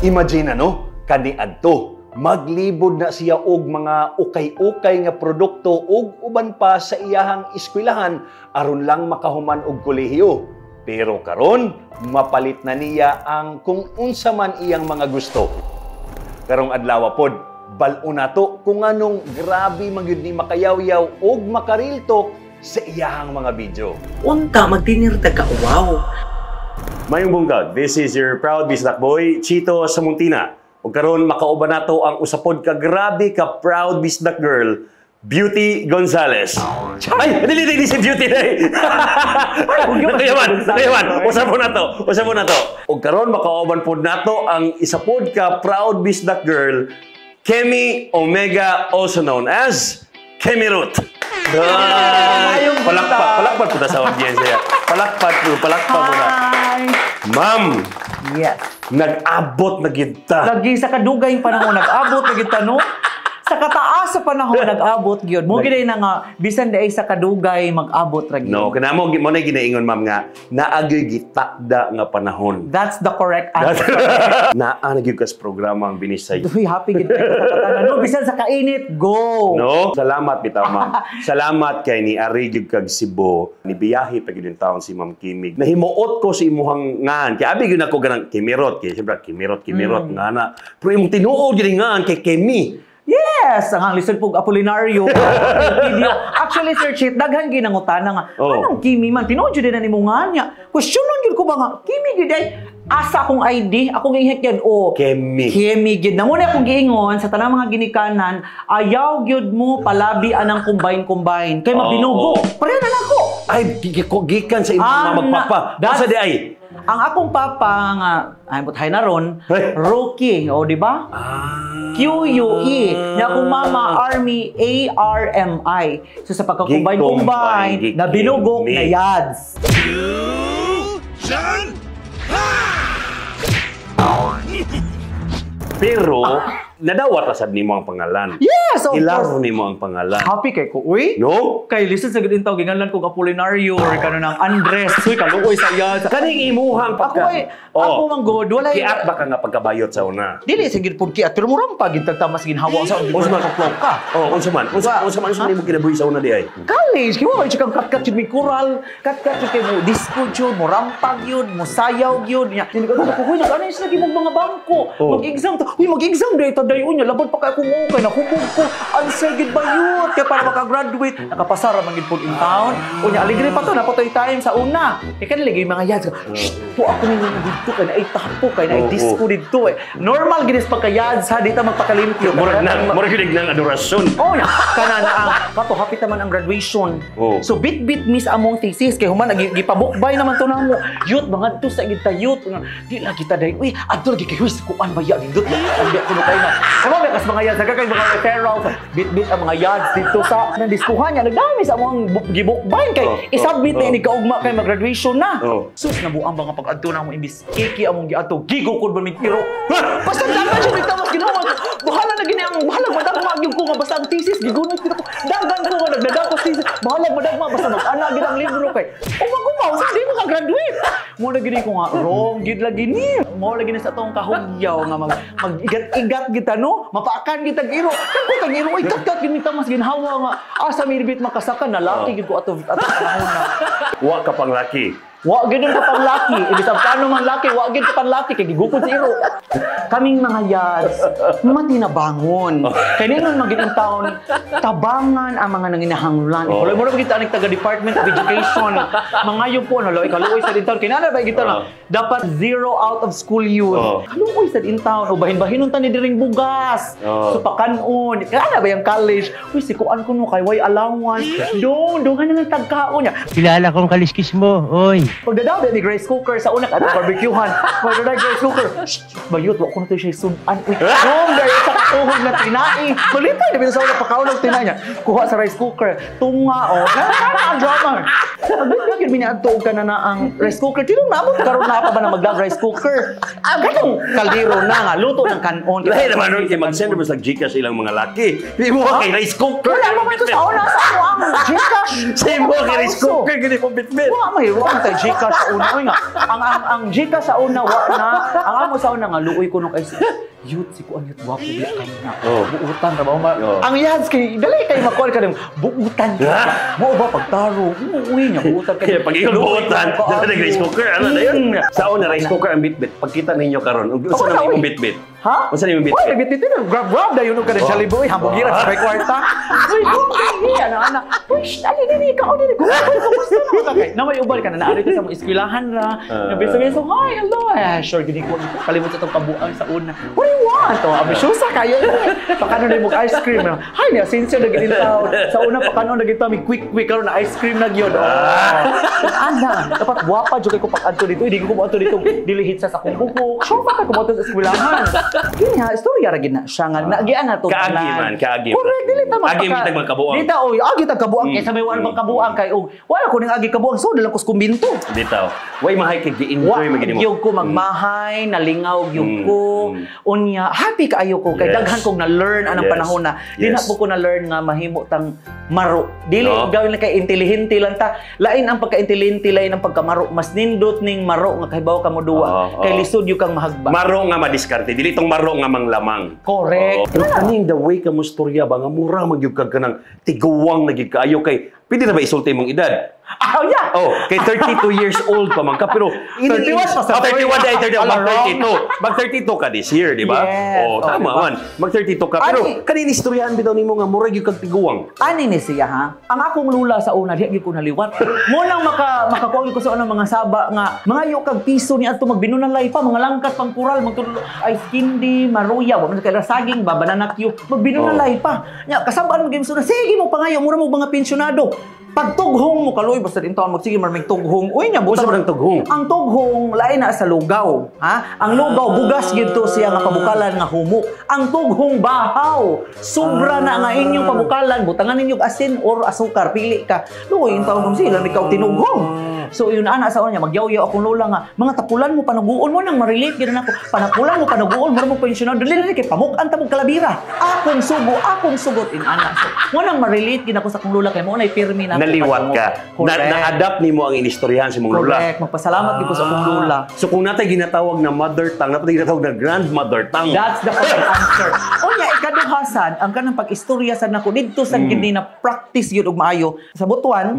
Imagine ano, kaniadto maglibod na siya og mga ukay-ukay nga produkto ug uban pa sa iyahang eskwelahan aron lang makahuman og kolehiyo. Pero karon mapalit na niya ang kung unsa man iyang mga gusto. Karong adlaw pod, bal-on nato kung anong grabe man gyud ni makayawyaw ug maka-real talk sa iyahang mga video. Unta magtinirta ka, wow. Maayong buntag, this is your proud Bisdak boy, Chito Samontina. Ug karon makauban nato ang usa pod ka grabe ka proud Bisdak girl, Beauty Gonzales. Ay, dili dili si Beauty day. Nakayawan, nakayawan. Usa po nato, usa po nato. Ug karon makauban pod nato ang isa pod ka proud Bisdak girl, Kemi Omega, also known as Kemi Ruth. Ay, palakpak, palakpak po ta sa audience. Palakpak po, palakpak po na. Hi! Ma'am, Yes. nag-abot na gyud ta. Lagi sa kadugay panahon nag-abot na gyud ta, no? Sa kataas sa panahon nag-abot gyud. Mo gyud na nga bisan diay sa kadugay mag-abot ra gyud. No, kanamo mo na ginaingon, ma'am, nga naagyoy gitakda nga panahon. That's the correct answer. Naa na gyud kas programa ang Binisay. Uy, happy gyud ko sa katanan. No, bisan sa kainit, go. No? Salamat bitaw, ma'am. Salamat kay ni ari gyud kag Cebu. Ni biyahe pa gyud taon si Ma'am Kimig. Nahimuot ko sa imuhang ngan. Kay abi gyud ako ganang Kimirot kay siyempre Kimirot Kimirot nga na. Pero imong tinuod gyud ngan kay Kemi. Yes, ang lisod pug Apolinario. Video. Actually, Sir Chit, daghan ginangutana nga. Oh. Anong Kimi man? Tinuod jud na nimo nga niya. Questionon gyud ko ba nga Kimi gyud ay asa akong ID, akong gihek yan o Kemi. Kemi gyud. Nanguna akong giingon sa tanang mga ginikanan, ayaw gyud mo palabi anang combine-combine. Kay mabinugo. Oo. Pareha na nako. Ay, gikan sa imong Ah, mga magpapa. Asa di ay? Ang akong papa nga ay buthay na ron, Hey. Rocky, o di ba? Ah. QUE. Na akong mama, Army, ARMI. So sa pagka-combine, Gi-combine, combine, na binugok gi-kimi. Na yads. Pero nadawat ra sad nimo ang pangalan. Yes, of Hilaro course. nimo ang pangalan. Happy kay ko. Uy! No? Kay listen sa ganito, ginganlan kog Apolinario or kano ng Andres. Uy, kaluoy sa yads. Kaning imuhang Ako pagka... ay, ako man god, walay Kiat ba ka nga pagkabayot sa una? Dili sa gid pud kiat, pero murang pa gid tagtamas ginhawa sa Unsa man? ka. Oh, unsa man? Unsa unsa man unsa man imong kinabuhi sa una di ay? College kay wa kang kat-kat jud may kural, kat-kat jud kay mo disco jud, mo rampag yun, mo sayaw yun. Nya, dili ko ko huy nag-ano sila gimong mga bangko. Oh. Mag-exam ta. Uy, mag-exam day ta dayon nya labad pa kay akong okay nahubog ko. Answer gid ba yun? Kay para makagraduate, nakapasara man gid pud in town. Unya aligre pa to, napatoy time sa una. Kay kanila gyud mga yads. Shh, to ako ninyo didto kay naay tapo kay naay Oo. disco didto eh. Normal gid is pagka-yads ha, di ta magpakalimpyo. Murag gyud nang adorasyon. Oh, ya. Kana na ang kato hapit naman ang graduation. Oh. So bit-bit miss among thesis kay human gipabukbay naman to namo. Youth mga to sa gid ta youth. Di lagi ta day. Uy, adto lagi kay huis kuan ba ya dindot. Ang kuno kay na. Kamo ba kas mga yads kay mga referrals. Bit-bit ang mga yads dito sa nang diskuhan niya. Nagdami sa among gibukbay kay Oh, isubmit na oh. ini kaugma kay mag-graduation na. Oh. Sus nabuang ba nga pag-adto na mo imbis kiki among giadto gigukod ba mig tiro. Basta dagan siya dito mas ginawa. Bahala na gini ang bahala madagma gyud ko nga basta ang thesis gigunit gid ako. Dagan ko nga nagdadag ko thesis. Bahala madagma basta mag-ana gid ang libro kay. Uma sa di mo ka graduate. Mo na gini ko nga wrong gid lagi ni. Mo lagi ni sa atong kahugyaw nga mag mag-igat-igat kita no, mapaakan kita iro. Kan ko kag iro oy kat-kat gid mas ginhawa nga asa miribit makasaka na laki gid ko ato ato panahon na. Wa ka pang laki. Wa gid ka pang laki. Ibig sabihin paano man laki, wa gid ka pang laki kay gigukod si iro. Kaming mga yads, matinabangon. Kay ningon man gid ang taon, tabangan ang mga nanginahanglan. Oh. Ikaw mo ra gid aning taga Department of Education. Mangayo po no, kaluoy sa din taon. Kay nana ba gid na dapat zero out of school youth. Oh. Kaluoy sa din taon o bahin-bahinon ta ni diring bugas. Oh. So pakanon. Kaya ba yung college? Uy, si kuan ko no kay way allowance. Dong, dong na lang tagkaon niya. Kilala kong kaliskis mo, oy. Pagdadaw ni Grace Cooker sa una katong barbecuehan. Pagdadaw Grace Cooker. Shh, bayot wa ko na to siya sudan. Uy, dong dahil sa Tuhog na tinai. Malipay na sa una pakaon og tinai niya. Kuha sa rice cooker. Tunga o. Na na ang drama. Pagbitbit gyud mi niadto og kana na ang rice cooker. Tinong naabot karon na pa ba na mag rice cooker? Ah, ganong kaldero na nga luto ng kanon. Lahi naman nun kay mag-send mo sa Gcash ilang mga laki. Di mo kay rice cooker. Wala naman to sa una sa ako ang Gcash. Sa imo kay rice cooker gini mo bitbit. Wa man tay Gcash sa una. Uy nga, ang Gcash sa una wa na. Ang amo sa una nga luoy ko nung kay youth si kuan youth gwapo biya kay na. Buutan ra ba ma. Ang yads kay dali kay makuan ka ning buutan. Mo ba pagtaro? Uy nya buutan kay. Kaya pag ikaw buutan, dala na rice cooker, ano na yun? Sa una, rice cooker ang bitbit. Pagkita ninyo karon, unsa na imong bitbit? Ha? Unsa na imong Uy, bitbit? bitbit bitbit. Grab grab dayon og kada Jollibee, hamburger sa may kwarta. Uy, uy, ano ana. Uy, shh, ali dili ka dili. Kumusta na ka kay? Na may uban ka na naari ka sa mga eskwelahan ra. Nabeso-beso, hi, hello. Eh, sure gini ko kalimot sa itong kabuang sa una. What do you want? Oh, ambisyosa kayo. Pakano na mo ice cream. Hi, niya sincere na gini tao. Sa una pakano na gito mi quick quick karon na ice cream na gyud. Oh. Ana, dapat gwapa jud kay ko pag-adto dito. Hindi ko moadto dito dili hitsa sa akong buhok. Sure pa kay ko moadto sa eskwelahan. Kini ha, istorya ra gid na siya nga nagian na to. Kaagi man, kaagi man. Correct, dili ta Agi man kitag magkabuang. Dita oy, agi tag kabuang kaysa may wala bang kabuang kay og wala ko ning agi kabuang so dala ko sa kumbinto. Bitaw. Way mahay kay gi-enjoy Wa man gini mo. gyud ko magmahay, nalingaw gyud ko. Unya, happy kaayo ko kay daghan kong na-learn anang panahon na. Di na po ko na-learn nga mahimo tang maro. Dili No. gawin na kay intelihente lang ta. Lain ang pagka-intelihente, lain ang pagkamaro. Mas nindot ning maro nga kahibaw ka mo duwa. Kay lisod gyud kang mahagba. Maro nga madiskarte, dili tong maro nga manglamang. Correct. Pero kaning the way ka mo storya ba nga mura man gyud kag kanang tiguwang na gyud kaayo kay pwede na ba isulti imong edad? Ah, yeah. Oh, kay 32 years old pa man ka pero 31 pa sa Oh, 31 dahil 31 mag Ala, wrong. 32. Mag 32 ka this year, di ba? Yes. Oh, Oh, tama di ba? man. Mag 32 ka pero Ani- kanin istoryahan bitaw nimo nga mura gyud kag tiguwang. Ani ni siya ha? Ang akong lula sa una diha gyud ko naliwat. Mo nang makakuha gyud ko sa una mga saba nga mga kag piso ni adto magbinunalay pa mga langkat pang kural magtulo ice candy, maruya, wa man kay saging ba banana cue, magbinunalay pa. Nya kasabaan mo gyud sa una, sige mo pangayo mura mo mga pensyonado. Pag tughong mo kaloy basta din taon magsige marming tughong. Uy nya Unsa man ang tughong? Ang tughong lain na sa lugaw, ha? Ang lugaw bugas gyud to siya nga pabukalan nga humok. Ang tughong bahaw. Sobra na nga inyong pabukalan, butangan ninyo og asin or asukar, pili ka. Luoy in taon kung sila ikaw tinughong. So yun ana sa niya magyawyaw akong lola nga mga tapulan mo panuguon mo nang ma-relate gyud na ako. Panapulan mo panuguon mo mo pensyonado dili dili kay pamuk-an ta mong kalabira. Akong sugo, akong sugot in ana. So mo nang ma-relate gyud ako sa akong lola kay mo nay pirmi na ako Naliwat ka. Na, Correct. na-adapt nimo ang inistoryahan sa imong lola. Correct. Magpasalamat gyud ko sa akong lola. So kung natay ginatawag na mother tongue, natay ginatawag na grandmother tongue. That's the correct answer. Unya ikaduhasan ang kanang pag-istorya sad nako didto sad gid ni na practice gyud og maayo sa Butuan.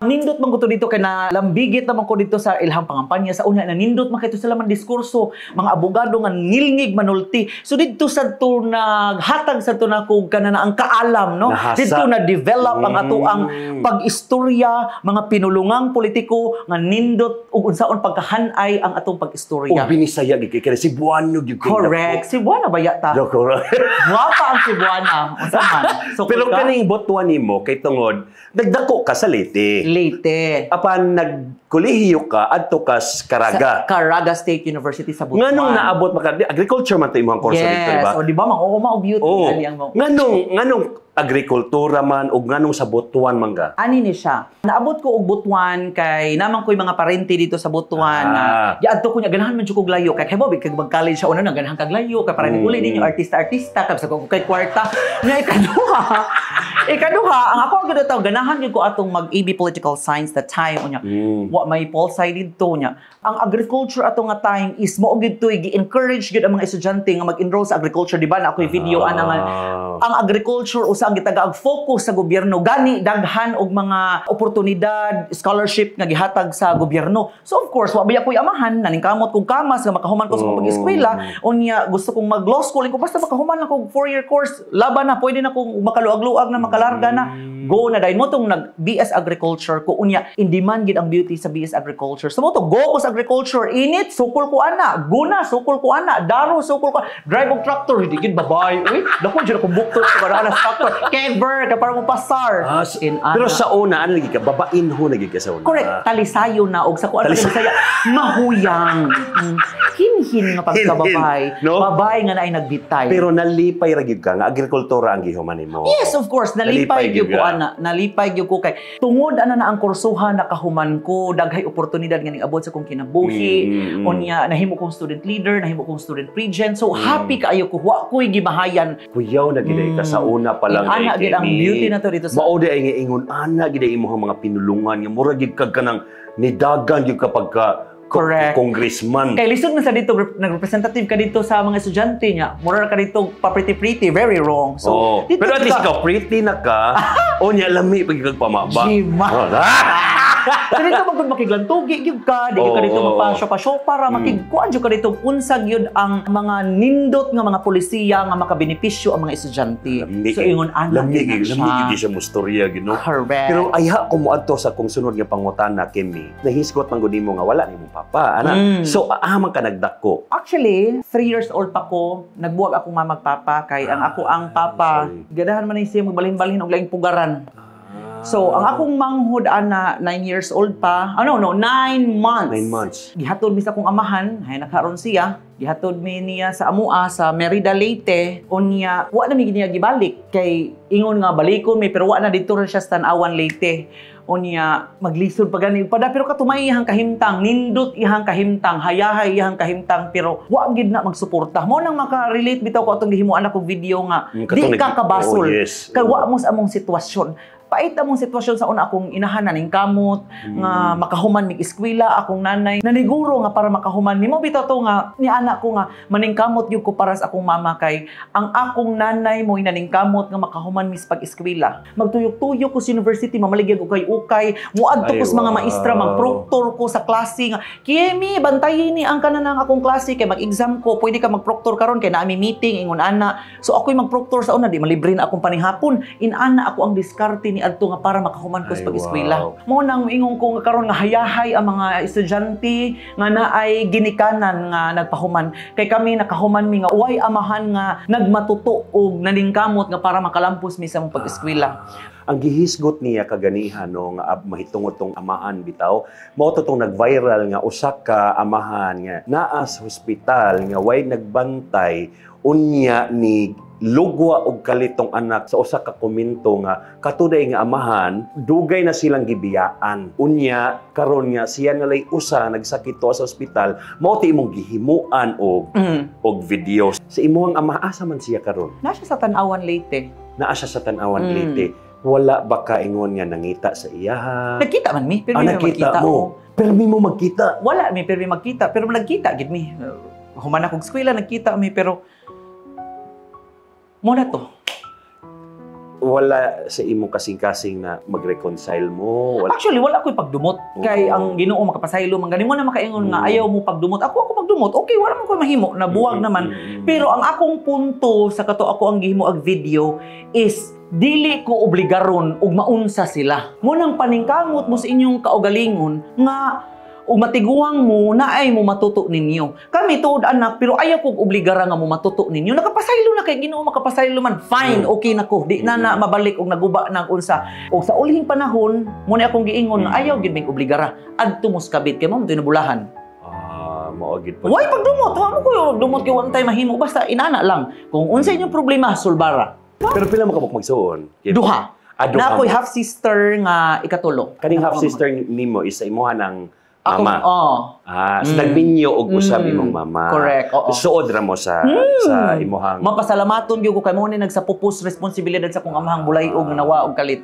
Nindot man ko to dito kay na lambigit naman ko dito sa ilhang pangampanya sa una na nindot man kay to sila man diskurso mga abogado nga ngilngig manulti. So didto sad to naghatag sad to nako kana na ang kaalam no. Nahasa. Didto na develop ang ato ang pag-istorya mga pinulungang politiko nga nindot ug unsaon pagkahanay ang atong pag-istorya. Og binisaya gid kay Cebuano gyud kay Correct. Cebuana ba yata? dako. Correct. Gwapa ang Cebuana. Unsa man? So, Pero ka? kaning Butuan nimo kay tungod nagdako ka sa Leyte. Leyte. Apan nagkolehiyo ka adto ka sa Caraga. Sa Caraga State University sa Butuan. Nganong naabot maka agriculture man to imong kurso Yes. dito, di ba? O, di ba? Mang oo, mao beauty. Oo. Ali ang mo. Nganong agrikultura man ug nganong sa Butuan man ka? Ani ni siya. Naabot ko og Butuan kay naman ko'y mga parente dito sa Butuan. Giadto ko niya ganahan man jud kog layo kay kay kag mag-college siya una na ganahan kag layo kay para ni uli ninyo artista-artista kay ko kay kwarta. Nya ikaduha, ang ako ang gud ganahan gyud ko atong mag-AB Political Science that time unya. Wa may pol sci didto nya. Ang agriculture ato nga time is mao gyud to'y gi-encourage gyud ang mga estudyante nga mag-enroll sa agriculture, di ba? Na ako'y video ana nga ang agriculture usa ang gitagaag focus sa gobyerno gani daghan og mga oportunidad scholarship nga gihatag sa gobyerno. So of course wa baya ko'y amahan naningkamot kog kamas nga makahuman ko sa akong pag-eskwela. Unya gusto kong mag law school ko basta makahuman lang kog 4-year course laban na pwede na kong makaluag-luag na maka Kalarga na. Go na dahil mo tong nag BS Agriculture ko, unya in demand gid ang beauty sa BS Agriculture. So mo to go ko sa agriculture, init sukol ko ana, guna sukol ko ana, daro sukol ko, drive og tractor hindi gid babay. Uy, dako jud ako buktot sa kada tractor. Kever ka para mo pasar. Ah, In ana. Pero sa una, ano lagi ka? Babain ho lagi ka sa una. Correct, talisayo na og sa kuan Bisaya, mahuyang. Hinhin nga pagkababay. Hinhin, no? Babay nga naay nagbitay. Pero nalipay ra gyud ka nga agrikultura ang gihuman nimo. Yes, of course. Nalipay Nalipay gyud gyud ko ka. Ana. Nalipay gyud ko kay tungod ana na ang kursuhan, nakahuman ko, daghay oportunidad nga ning-abot sa akong kinabuhi. Unya nahimo kong student leader, nahimo kong student regent. So happy kaayo ko. Wa ko'y gimahayan. Kuyaw na gid ka sa una pa lang. Ana kay gid ang Kenny. beauty na to dito sa Mao di ay nga ingon ana gid ay imong mga pinulungan nga mura gid kag kanang nidagan gyud kapag ka congressman. Kay lisod man sa dito nag-representative ka dito sa mga estudyante niya. Mura ka dito pa pretty pretty, very wrong. So Oo. dito Pero at least ka- ikaw pretty na ka. O nya lami pag kag pamaba. Jima. Oh, ah! So dito magud makiglantugi gyud ka, di gyud ka dito magpa-shopa para makigkuan gyud ka dito unsa gyud ang mga nindot nga mga polisiya nga makabenepisyo ang mga estudyante. Lami So ingon ana lami gyud na gyud, lami siya. gyud siya mustorya gyud, no. Correct. Pero ayha ko moadto sa kung sunod nga pangutana, Kimi. Nahisgot man gud nimo nga wala nimong papa, ana. So aaman ka nagdako? Actually, 3 years old pa ko, nagbuwag akong mama papa kay ang ako ang papa, Sorry. gadahan man ni siya magbalhin-balhin og laing pugaran. So, ang akong manghod ana 9 years old pa, ano no, 9 months. 9 months. Gihatod mi sa akong amahan, hay nakaron siya. Gihatod mi niya sa amua sa Merida, Leyte. Unya, wa na mi niya gibalik kay ingon nga balikon mi pero wa na, didto ra siya sa Tan-awan, Leyte. Unya maglisod pa gani pada pero katumay iyang kahimtang, nindot iyang kahimtang, hayahay iyang kahimtang pero wa gid na magsuporta. Mo nang maka-relate bitaw ko atong gihimuan akong video nga di Katong ka kabasol. Kay wa mo sa among sitwasyon. Pait among sitwasyon sa una, akong inahan ning kamot nga makahuman mig eskwela, akong nanay naniguro nga para makahuman nimo bitaw to nga ni anak ko nga maningkamot gyud ko para sa akong mama kay ang akong nanay mo naningkamot nga makahuman mis pag-eskwela. Magtuyok-tuyok ko sa university, mamaligya ko kay ukay, muadto ko sa mga maestra, magproctor ko sa klase nga, "Kiemi, bantayin ni ang kananang akong klase kay mag-exam ko, pwede ka magproctor karon kay naami meeting," ingon ana. So ako'y magproctor sa una, di malibre na akong panihapon. Inana ako ang diskarte ni adto nga para makahuman ko sa pag-eskwela. Mo nang ingon ko nga karon nga hayahay ang mga estudyante nga naay ginikanan nga nagpahuman kay kami nakahuman mi nga uway amahan nga nagmatuto og naningkamot nga para makalampos mi sa among pag-eskwela. Ang gihisgot niya kaganihan, no, nga mahitungod tong amahan bitaw, mao to tong nag-viral nga usa ka amahan nga naa sa hospital nga way nagbantay, unya ni lugwa og kalitong anak sa usa ka komento nga katuday nga amahan dugay na silang gibiyaan, unya karon nga siya na lay usa nagsakit to sa ospital. Mao ti imong gihimuan og og video sa imong ama. Asa man siya karon? Na siya sa Tan-awan, Leyte. Naa siya sa Tan-awan, Leyte. Wala ba ka ingon nga nangita sa iyaha? Nagkita man mi, pero Ah, mi nakita magkita mo. oh. Pero mi mo magkita. Wala mi pero mi magkita, pero nagkita gid mi. Human akong eskwela nagkita mi pero mo na to. Wala sa imong kasing-kasing na mag-reconcile mo? Wala. Actually, wala ko'y pagdumot. Kay ang Ginoo makapasaylo man gani mo na makaingon nga ayaw mo pagdumot. Ako ako magdumot. Okay, wala man ko'y mahimo, nabuwag naman. Pero ang akong punto sa kato ako ang gihimo og video is dili ko obligaron og maunsa sila. Mo nang paningkamot mo sa inyong kaugalingon nga ug matiguang mo na ay mo matuto ninyo. Kami tuod anak pero ayaw kog obligara nga mo matuto ninyo. Nakapasaylo na kay Ginoo makapasaylo man. Fine, okay na ko. Di na na mabalik og naguba na ang unsa. Og sa ulihing panahon, mo ni akong giingon nga ayaw gid mig obligara. Adto mo sa kabit kay mo nabulahan. Ah, mao gid po. Why pagdumot? Wa mo ko dumot kay wa tay mahimo basta inana lang. Kung unsa inyong problema, sulbara. Pero pila mo kabuk magsuon? Duha. Ah, duha Na ako'y mo. half sister nga ikatulo. Kaning half sister nimo is sa imuha ng Ako, mama. oh. Ah, so nagminyo og usab imong mama. Correct, oo. Suod ra mo sa sa imuhang Mapasalamaton gyud ko kay mo ni nagsapupos responsibilidad sa akong amahang bulay og nawa og kalit.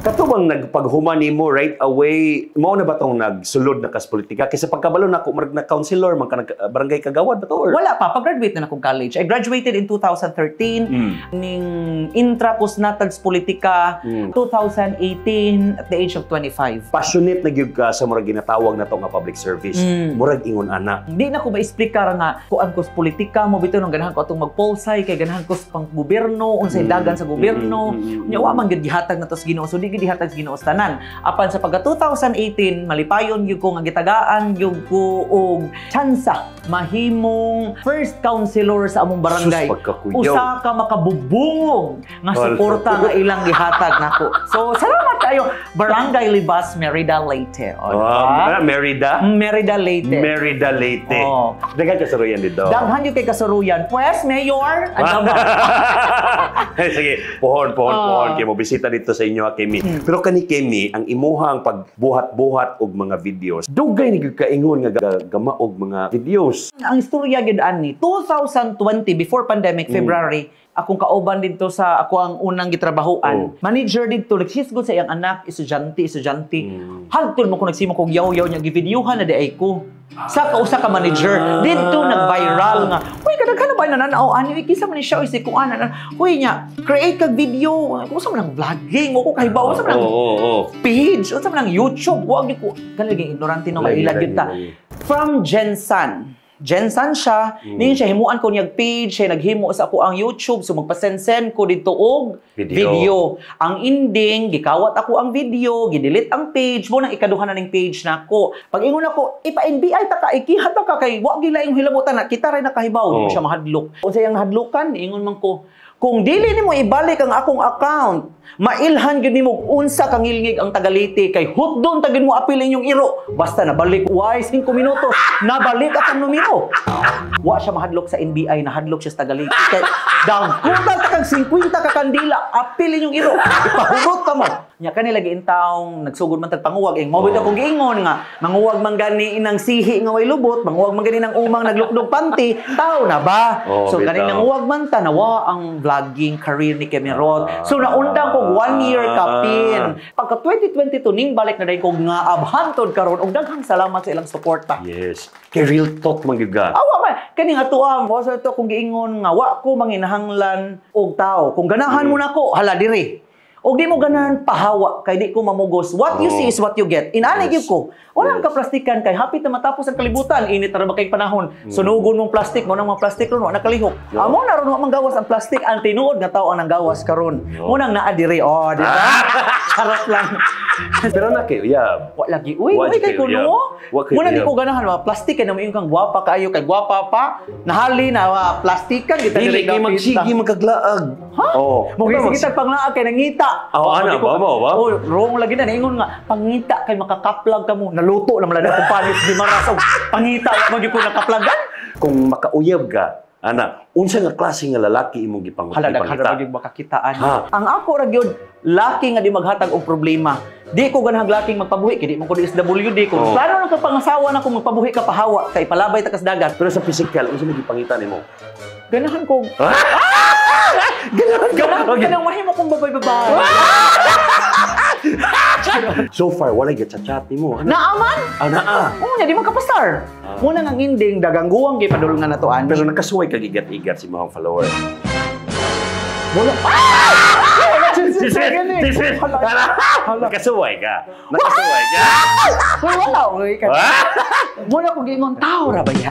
Kato bang nagpaghuman nimo right away, mao na ba tong nagsulod na kas politika? Kaysa pagkabalo na ko, murag na councilor, man ka nag barangay kagawad ba to? Or? Wala pa, pag-graduate na akong college. I graduated in 2013. Ning intra ko sa natag sa politika 2018 at the age of 25. Passionate na gyud ka sa murag ginatawag na to nga public service. Murag ingon ana. Di na ko maexplikar nga kuan ko sa politika mo bitaw nang ganahan ko atong magpolsay kay ganahan ko sa panggobyerno, unsay dagan sa gobyerno. Nya wa man gyud gihatag na to sa Ginoo. So di gyud gihatag sa Ginoo sa tanan. Apan sa pagka 2018, malipayon gyud ko nga gitagaan gyud ko og tsansa mahimong first councilor sa among barangay. Sus, pagkakuyaw. Usa ka makabubungog nga Wala. Suporta nga ilang gihatag nako. So salamat kayo, Barangay Libas, Merida, Leyte. O, diba? Merida? Merida, Leyte. Merida, Leyte. Oh. Daghan kasuruyan dito. Daghan yun kay kasuruyan. Pues, Mayor, ano ba? Sige, pohon, pohon, pohon. Kay mo bisita dito sa inyo, Kemi. Pero kani Kemi, ang imuhang pagbuhat-buhat og mga videos, dugay ni gyud kaingon nga gama og mga videos. Ang istorya gyud ani, 2020, before pandemic, February, akong kauban dito sa ako ang unang gitrabahoan. Manager dito, naghisgot sa iyang anak, estudyante, estudyante. Hangtod mo ko nagsimo kog yaw-yaw niya, givideohan na di ay ko. Sa kausa ka manager, dito nag-viral nga. Uy, kadaghan na ba nananaw ani uy, kinsa man ni siya, uy, si kuan na. Uy nya, create kag video. Unsa man ang vlogging, wa ko kahibaw, unsa man ang Oo, oo, oo. page, unsa man ang YouTube, wa gyud ko. Kanang ignorante no, mailad gyud ta. Lagi, lagi. From Jensan. Jensan siya, niyon siya himuan ko niyag page, siya naghimo sa ako ang YouTube, so magpasend-send ko dito og Video. Video. Ang ending, gikawat ako ang video, gidelete ang page, mo nang ikaduha na ning page nako. Pag ingon ako, ipa-NBI ta ka, ikihat ta ka kay wa gila yung hilabutan na kita ray nakahibaw, di mo siya mahadlok. Unsa iyang nahadlokan, ingon man ko, kung dili nimo ibalik ang akong account, mailhan gyud nimo unsa ka ngilngig ang taga-Leyte kay hutdon ta gyud mo apil inyong iro. Basta nabalik, why 5 minutos, nabalik akong numero. Wa siya mahadlok sa NBI, nahadlok siya sa taga-Leyte. Kay dagkutan ta kag 50 ka kandila, apil inyong iro. Ipahurot ka mo. Nya kani lagi intawong nagsugod man tag panguwag ing mao bitaw kong giingon nga manguwag man gani inang sihi nga way lubot, manguwag man gani nang umang naglukdog panty, tao na ba? Oo, So kani bitaw. nanguwag man ta nawa ang vlogging career ni Kemi Rod. So naundang kog one year kapin. Pagka 2022 ning balik na dayon kog nga abhantod karon og daghang salamat sa ilang suporta. Yes. Kay real talk man gyud ka. Awa man kani nga tuwa mo sa ito kung giingon nga wa ko manginahanglan og tao. Kung ganahan mo nako, hala diri. Og di mo ganahan, pahawa kay di ko mamugos. What you see is what you get. Inani gyud ko. Walang kaplastikan kay hapit na matapos ang kalibutan. Init na ra ba kay panahon. Sunugon mong plastic mo nang mga plastic ron wa nakalihok. Amo na ron wa manggawas ang plastic, ang tinuod nga tao ang nanggawas karon. Mo nang naa diri. Oh, di ba? Charot lang. Pero na kay uyab. Wa lagi. Uy, Wa uy kay kayo, kuno. uyab. Wa kayo, Muna di uyab. ko ganahan wa plastic kay namo kang gwapa kaayo kay gwapa pa. Nahali na wa plastikan kita Dili kay magsigi magkaglaag. Ha? Oh. Mo sige tag panglaag kay nangita. Oh, ana, di ko- ba, ba, ba? Oh, wrong lagi na niingon nga pangita kay makakaplag ka mo. Naluto na malada kung panis di maras og pangita wa man gyud ko nakaplagan. Kung makauyab ka, ana, unsa nga klase nga lalaki imong Hala, daghan gipangita? ra gyud makakitaan. Ha? Ang ako ra gyud laki nga di maghatag og problema. Di ko ganahang laking magpabuhi kay di man ko DSWD ko. Plano na ka pangasawa na kung magpabuhi ka pahawa kay palabay ta kas dagat. Pero sa physical, unsa may gipangita nimo? Ganahan ko. Ha? Ganahan ka? Ganahan ko kanang mahimo kong babay-babay. So far, walay gachat-chat nimo. Ano? Naaman? Ah, naa. Oo, nya di man kapasar. Muna nga ang ending dagangguwang gipadulngan na to ani. Pero nakasuway kag igat-igat si mga follower. Wala. Ah! Sis! Hala. Nakasuway ka. Nakasuway ka. Uy, wala. Uy, muna ko giingon, tao ra ba ya?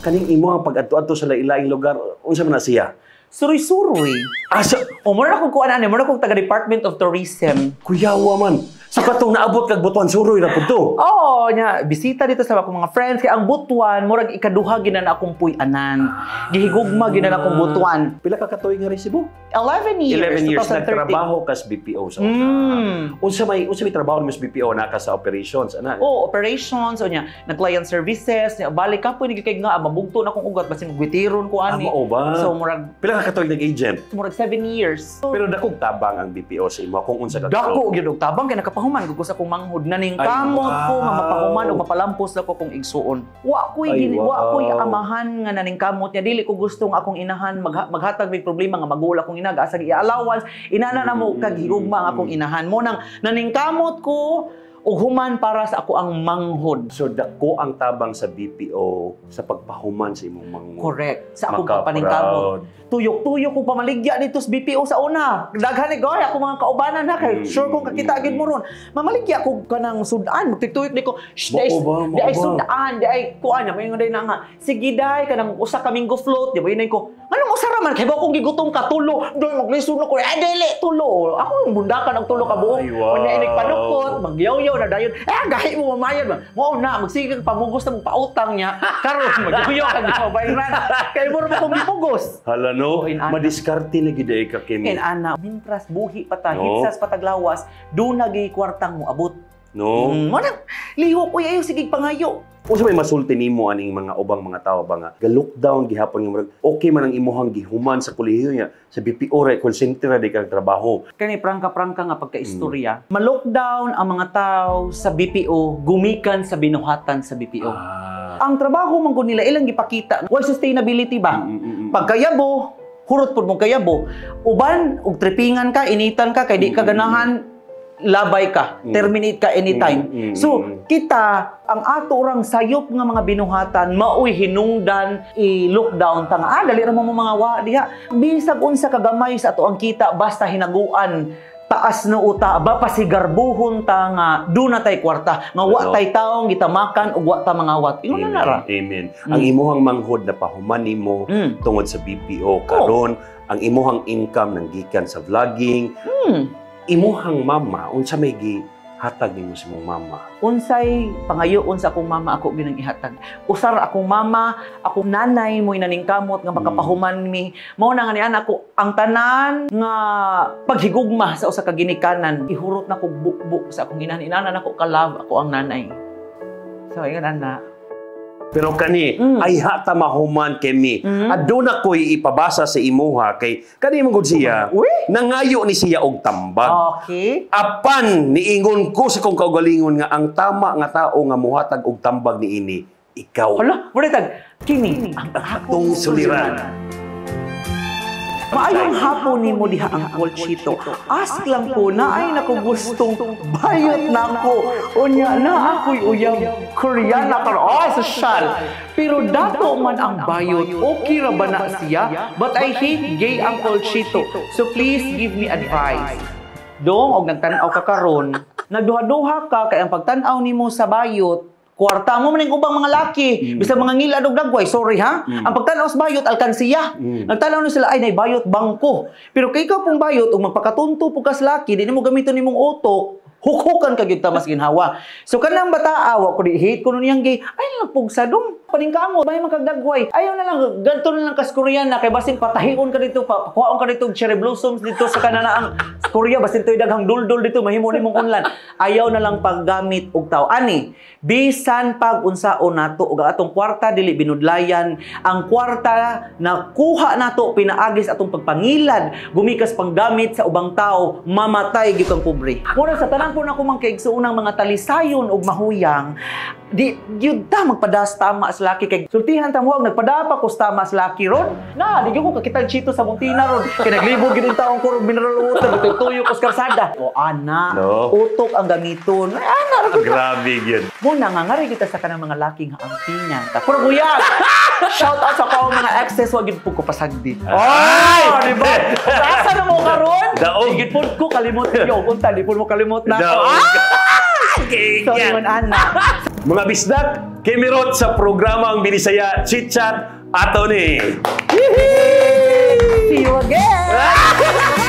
Kaning imo ang pag-adto-adto sa lain-laing lugar, unsa man na siya? Suroy-suroy. Asa O, mura kong kuan ani, mura kong taga Department of Tourism. Kuyawa man. Sa katong naabot kag Butuan, suroy ra pud to. Oo, nya bisita dito sa akong mga friends kay ang Butuan murag ikaduha gina na akong puy-anan. Gihigugma gina na akong Butuan. Pila ka katuig nga resibo? 11 years. 11 years 2013. nagtrabaho ka sa BPO sa una. Unsa may trabaho nimo sa BPO na ka sa operations ana? Oh, operations o nya, nag-client services, nya balik ka po ni kay nga mabugto na akong ugat basin gwitiron ko Ah, ani. mao ba? So murag Pila ka katuig nag-agent? murag 7 years. Pero dakong tabang ang BPO sa imo kung unsa ka Dako gyud og tabang kay nakapangasawa Nakapahuman gud ko sa akong manghod, naningkamot ko nga mapahuman ug mapalampos na ko kong igsuon. Wa ko'y Ay, wa ko'y amahan nga naningkamot niya. Dili ko gusto nga akong inahan maghatag mig problema nga magula akong ina asag i-allowance. Inana na mo kag higugma ang akong inahan. Mo nang naningkamot ko ug human para sa ako ang manghod. So dako ang tabang sa BPO sa pagpahuman sa imong manghod. Correct. Sa akong Maka-proud. pagpaningkamot. Tuyok-tuyok ko pamaligya dito sa BPO sa una. Daghan ni goy ako mga kaubanan ha kay sure kong kakita gid mo ron. Mamaligya ko kanang sudan, magtuyok di ko. Shh, di ay, Mao ba? Mao di ay ba? sudan, di ay kuan na moingon day na nga. Sige day kanang usa ka minggo float, di ba yun ko. Anong usa ra man kay ba kong gigutom ka tulo. Doy maglisod na ko. Eh dili tulo. Ako yung bundakan ang tulo ka buok. Ay, wow. Unya inig panukot, magyawyaw na dayon. Eh gahi mo mamayad ba. Mao na magsige kag pamugos na mong pautang niya. Karon magyawyaw kag di mabayran. Kay mo ra ba kong gipugos. Hala no, Oh, inana. madiskarte na gid ay ka, Kimi. In ana, mintras buhi pa ta, No. hitsas pataglawas, do nagi kwartang mo abot. No? Mo nang lihok uy ayo sige pangayo. Unsa may masulti nimo aning mga ubang mga tawo ba nga ga-lockdown gihapon nga murag okay man ang imuhang gihuman sa kolehiyo niya sa BPO ra, call center ra di ka trabaho? Kani prangka-prangka nga pagkaistorya. Ma-lockdown ang mga tao sa BPO gumikan sa binuhatan sa BPO. Ang trabaho man gud nila ilang gipakita, why sustainability ba? Pagkayabo, hurot pud mong kayabo. Uban og tripingan ka, initan ka kay di ka ganahan, labay ka, terminate ka anytime. So, kita ang ato orang sayop nga mga binuhatan maoy hinungdan i-lockdown ta nga dali ra mo mo mga wa diha. Bisag unsa kagamay sa ato ang kita basta hinaguan taas no uta ba pasigarbuhon ta nga duna tay kwarta nga wa Ano? tay taong gitamakan ug wa ta mangawat. Ingon na ra. Amen. Ang imuhang manghod na pahuman nimo tungod sa BPO karon, ang imuhang income nang gikan sa vlogging, imuhang mama, unsa may gihatag nimo sa imong mama? Unsay pangayoon sa akong mama ako ginang ihatag. Usar akong mama, akong nanay mo'y naningkamot nga makapahuman mi. Mao na nga ni anak ko ang tanan nga paghigugma sa usa ka ginikanan ihurot na ko bukbuk sa akong inahan. Inana nako ka love ako ang nanay. So ingon ana. Pero kani ay hata mahuman kemi. Aduna ko'y ipabasa sa imuha kay kani mo gud siya. Uy! Nangayo ni siya og tambag. Apan niingon ko sa kong kaugalingon nga ang tama nga tao nga muhatag og tambag niini ikaw. Hala, muna tag kini ang Atong suliran. Maayong hapon nimo diha Uncle Chito. Ask lang ko na ay nako gustong bayot nako. Unya na ako'y uyab Koreana karon. Oh, social. Pero dato man ang bayot, okay ra ba na siya? But I hate gay, Uncle Chito. So please give me advice. Dong, og nagtan-aw ka karon, nagduha-duha ka kay ang pagtan-aw nimo sa bayot, kwarta mo man ning ubang mga laki, bisag mga ngilad og dagway, sorry ha. Ang pagtan-aw sa bayot alkansiya. Nagtan-aw ni sila ay nay bayot bangko. Pero kay ikaw pong bayot ug magpakatunto pug kas laki, di nimo gamiton nimong utok, hukhukan ka gyud ta mas ginhawa. So kanang bata awa ko di hate ko niyang gay, ay lang pugsa dong. Paningkamot, may makagdagway. Ayaw na lang, ganto na lang kas Korean na kay basin patahion ka dito, pakuhaon ka dito og cherry blossoms dito sa kananaang Korea, basin to'y daghang duldul dito, mahimo nimong unlan. Ayaw na lang paggamit og tao. Ani, bisan pag unsaon nato og ang atong kwarta dili binudlayan, ang kwarta na kuha nato pinaagis atong pagpangilad, gumikas panggamit sa ubang tao, mamatay gyud kang pobre. Mura sa tanan po nako mang kaigsuonang mga talisayon og mahuyang, di gyud ta magpadas tama sa laki kay sultihan ta mo nagpadapa ko sa tama sa laki ron na di gyud ko kakita Chito Samontina ron kay naglibog gyud taong ko ron mineral water tuyo ko sa kalsada o ana. No. Utok ang gamiton. Ay, ana ra gyud. Grabe gyud. Mo na nga ngari kita sa kanang mga laki nga ampingan ta puro buyag. Shout out sa akong mga exes, wa gyud pud ko pasagdi. Ay! Oh, di ba? Asa na mo karon? Daog. Di gyud pud ko kalimot yo unta di pud mo kalimot na. Daog. Ah! Sorry man ana. Mga bisdak, kimirot sa programa ang Binisaya Chit Chat ato ni. See you again.